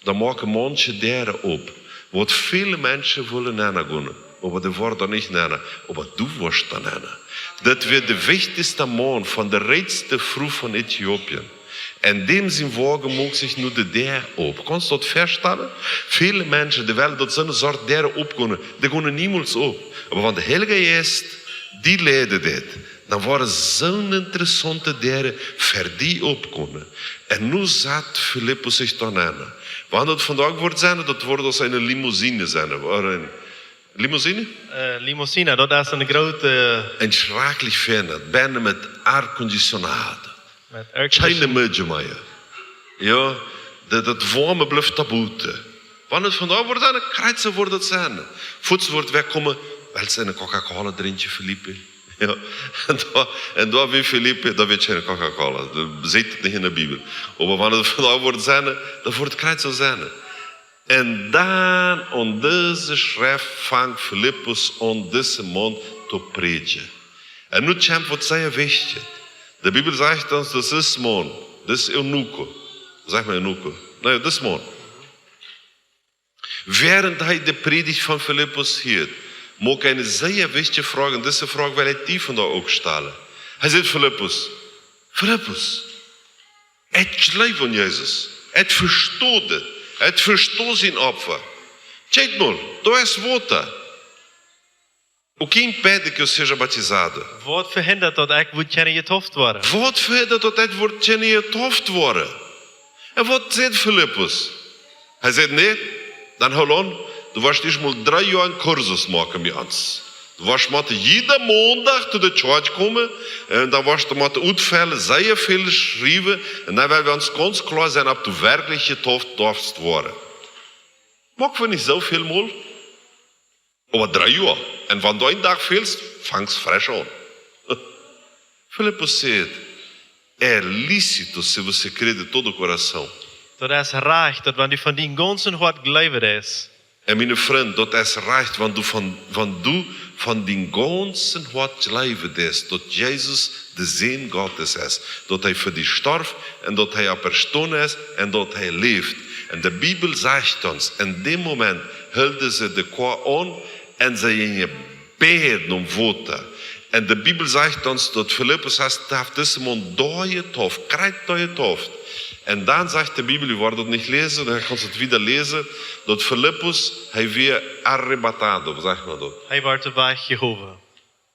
dan moaken manche Däaren op, waut väle Menschen wellen nenn gonen, oba dee woaren doa nich nenn, oba du woascht doa nenn. Daut wia de wichtichste Maun von de rikjste Fru von Ätiopien. En däm sien Woagen muak sikj nu de Däa op. Kaust daut vestalen? Väle Menschen, dee wellen, daut soone Sort Däaren opgonen, dee gonen niemols op. Oba wan de Heilje Jeist die leiden deit, dan woaren soone interessaunte Däaren fa die opgonen. En nu sat Filippus sikj doa nenn. Wan daut vondoag wudd sennen, daut wudd aus eene Limousine sennen. Woat eene Limousine? Äh, Limousine, daut es eene groote, äh, een schrakjlich fienet, bennen met air condicionado. Met air condition. Kjeene Moaken mea. Jo, daut, daut woame blift doa buten. Wan et vondoag wudd sennen, krakjt soo wudd et sennen. Fuaz wudd wäa komen: West eene Coca-Cola drinkjen, Filipe? Jo, en doa, en doa wia Filipe, doa wia kjeene Coca-Cola. Daut sajcht et nich en de Bibel. Oba wan et vondoag wudd sennen, dan wudd et krakjt soo sennen. En dan aun dise Schreft fangt Filippus aun, disen Maun to prädjen. En nu kjemt waut sea wichtjet. De Bibel sajcht ons, daut dis Maun, dis Eunuco, sajcht mau Eunuco, nä, dis Maun, wäarent hee de Prädicht von Filippus hieet, muak hee eene sea wichtje Froag, un dise Froag well ekj die vondoag uk stalen. Hee sajcht: Filippus, Filippus, ekj jleew aun Jesus. Ekj vesto dit. Ekj vesto sien Opfa. Kjikj mol, doa es Wota. O quién impede que eu seja batizado? Waut vehindat, daut ekj wudd kjennen jedeept woaren? Waut vehindat, daut ekj wudd kjennen jedeept woaren? En waut sajcht Filippus? Hee sajcht: Nä, dan hool aun, du woascht ieescht mol dree Joa een Kursus moaken bie ons. Du woascht motten jieda Mondach to de Kjoakj komen, un dan woascht du motten utfellen, sea väl schriewen, un dan woa wie ons gaunz kloa sennen, auf du werkjlich jedeept woascht woaren. Moak wie nich soo väl mol, oba dree Joa. Un wan du een Dach fälst, fangst fresch aun. Filippus sajcht: É lícito se você crê de todo o coração. Daut es rajcht, daut wan du von dien gaunzet Hoat jleewen deist, Un miene Frind, daut es rajcht, wan du von, wan du von dien gaunzet Hoat jleewen deist, daut Jesus de Sän Gottes es, daut hee fa die storf un daut hee oppjestonen es un daut hee läft. Un de Bibel sajcht ons, en däm Moment hilden see de Koa aun un see jinjen beid om Wota. Un de Bibel sajcht ons, daut Filippus haft, haft disen Maun doa jetauft, krakjt doa jetauft. Un dan sajcht de Bibel, wie woaren daut nich läsen, dan kaust du daut wada läsen, daut Filippus, hee wia arrebatado, woo sajcht maun daut? Hee wort wajchjehowen.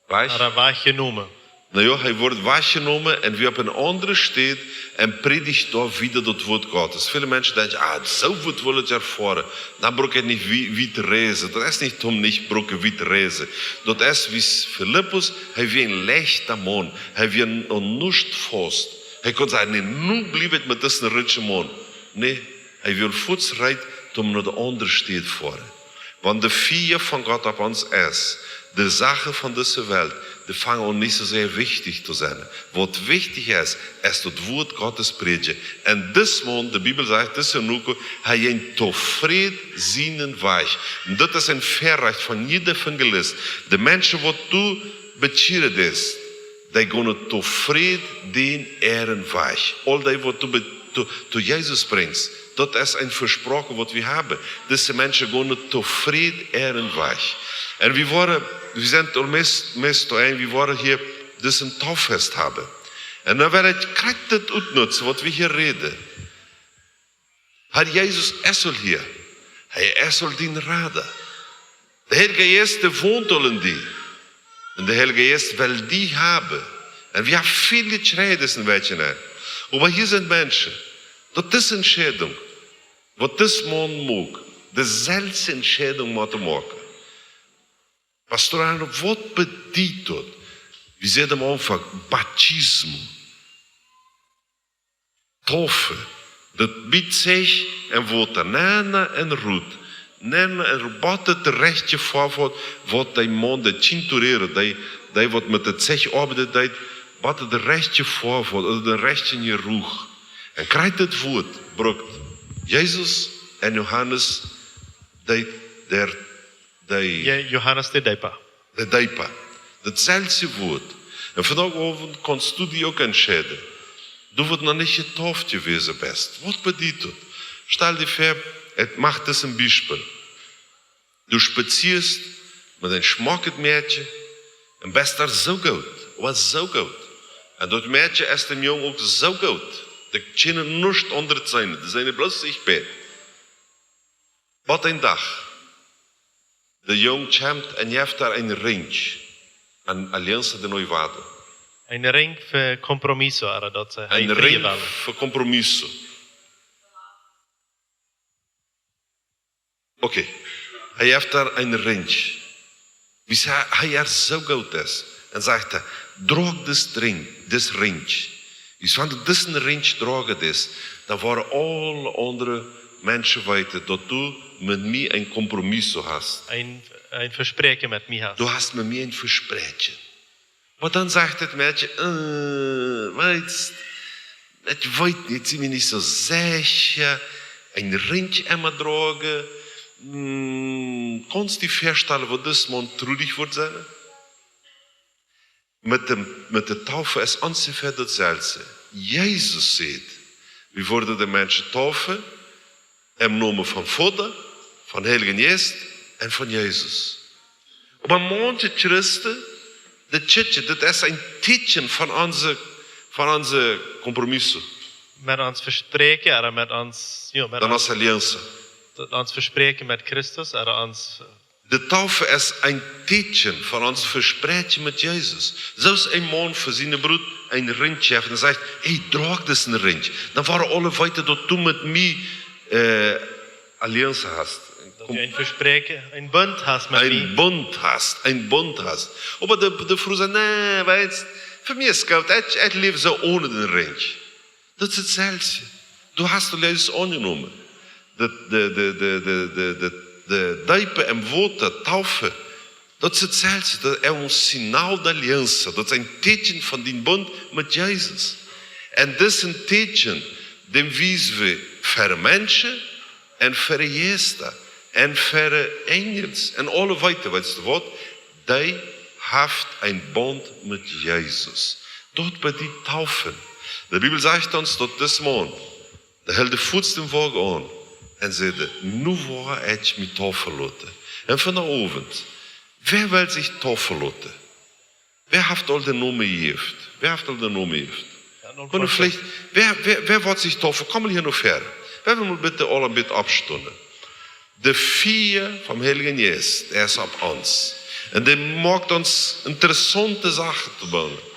Wajch? Ooda wajchjenomen. Na jo, hee wort wajchjenomen un wia opp eene aundre Städ un prädicht doa wada daut Wuat Gottes. Väle Menschen denkjen, ah, soo waut well ekj erfoaren. Dan bruck ekj nich wie-, wiet reisen. Daut es nich, om nich brucken wiet reisen. Daut es, woo Filippus, hee wia een leichta Maun. Hee wia noch nich faust. Hee kunn sajen, nä, nu bliew ekj met disen rikjen Maun. Nä, hee wia fuaz reed, om no de aundre Städ foaren. Wan de Fia von Gott opp ons es, de Sachen von dise Welt, dee fangen aun nich soo sea wichtich to sennen. Waut wichtich es, es daut Wuat Gottes prädjen. Un dis Maun, de Bibel sajcht, dis Eunuch, hee jinkj tofräd sienen Wajch. Un daut es een Väarajcht von jieda Evangelist. De Menschen, waut du bekjieren deist, dee gonen tofräd dän äaren Wajch. Aul dee, waut du be-, to, to Jesus brinjst, daut es een Vesproaken, waut wie haben. Dise Menschen gonen tofräd äaren Wajch. Un wie woaren, wie sent aul meist, meist doa enn, wie woaren hia disen Tauffest haben. Un dan well ekj krakjt daut utnutzen, waut wie hia räden. Herr Jesus es aul hia. Hee es aul dien Rada. De Heilje Jeist, dee wont aul en die. Un de Heilje Jeist well die haben. Un wie haben väl jekjräajen dise Wäakj, nä? Oba hia sent Menschen, daut es Entscheidunk, waut dis Maun mucht, de selfstje Entscheidunk motten moaken. Pastor, waut bediet daut? Wie säden aum Aunfank, Baptismus. Taufe. Daut bediet sikj en Wota, nenn un rut. Nenn un rut, bat daut de rajchte Foaw haft, waut dee Maun, dee cinturero, dee, dee waut met daut Zeich oabeiden deed, bat daut de rajchte Foaw haft, ooda dän rajchten Jeruch. Un krakjt daut Wuat brukt Jesus un Johanes, dee, dee, dee Jo-, Johanes de Deepa. De Deepa. Daut selfstje Wuat. Un vondoag Owent kaust du die uk entscheiden. Du, waut noch nich jetauft jewast best. Waut bediet daut? Stal die väa, ekj moak daut een Biespel. Du spazieescht met een schmocket Mäakje un best doa soo goot, oba soo goot. Un daut Mäakje es däm Jung uk soo goot. Dee kjennen nuscht aundret seenen, dee seenen bloos sikj bäd. Waut een Dach. De Jung kjemt un jeft äa een Rinj. Een alianza de noivado. Een Rinj fa compromiso, ooda daut see Een Rinj fa compromiso. Okay. Hee jeft äa een Rinj. Wiels hee, hee es soo goot es. Un sajcht hee, droag dit Rinj, dit Rinj. Wiels wan du disen Rinj droagen deist, dan woaren aule aundre Menschen weeten, daut du met mie een compromiso hast. Een, een Vespräakjen met mie hast. Du hast met mie een Vespräakjen. Oba dan sajcht daut Mäakje, äh, weetst, ekj weet nich, ekj sie mie nich soo secha, een Rinj emma droagen, hm, kaust die väastalen, waut dis Maun trulich woat sennen? Met de, met de Taufe es onjefäa daut selfstje. Jesus sajcht, wie woaren de Menschen taufen, em Nomen von Voda, von Heiljen Jeist un von Jesus. Oba manche Christen, dee kjikjen, daut es een Teakjen von onse, von onse compromiso. Met ons Vespräakjen, ooda met ons, jo, met Dan ons, ons alianza. Daut ons Vespräakjen met Christus, ooda ons, äh, De Taufe es een Teakjen von ons Vespräakjen met Jesus. Soo aus een Maun fa siene Brut een Rinj jeft un sajcht, hey, droag disen Rinj. Dan woaren aule weeten, daut du met mie, äh, alianza hast. Daut du een Vespräakjen, een Bunt hast met mie. Een Bunt hast, een Bunt hast. Oba de, de Fru sajcht, nä, weetst, fa mie es goot, ekj, ekj läw soo onen dän Rinj. Daut es daut selfstje. Du hast aul Jesus aunjenomen. De, de, de Deepa em Wota, Taufe. Daut es daut selfstje. Daut es een Signal de alianza. Daut es een Teakjen von dien Bunt met Jesus. Un daut es een Teakjen, dän wiesen wie fa Menschen un fa Jeista. Un fa de Enjels un aule wieda, weetst du waut? Dee haft een Bunt met Jesus. Doa bie dee Taufe. De Bibel sajcht ons, daut dis Maun, dee hilt fuaz dän Woage aun un säd: "Nu woa ekj mie taufe loten." Un vondoag Owent, wäa well sikj taufe loten? Wäa haft aul dän Nomen jejäft? Wäa haft aul dän Nomen jejäft? Un veleicht, wäa, wäa, wäa woat sikj taufe? Komm mol hia no ver. Wie wellen mol bitte aule een bät oppstonen. De Fia vom Heiljen Jeist, dee es opp ons. Un dee moakt ons interessaunte Sachen to doonen.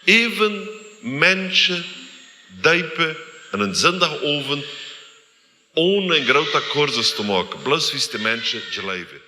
Äwen Menschen deepen aun eenen Sindach Owent, onen een grooten Kursus to moaken, bloos wiels de Menschen jleewen.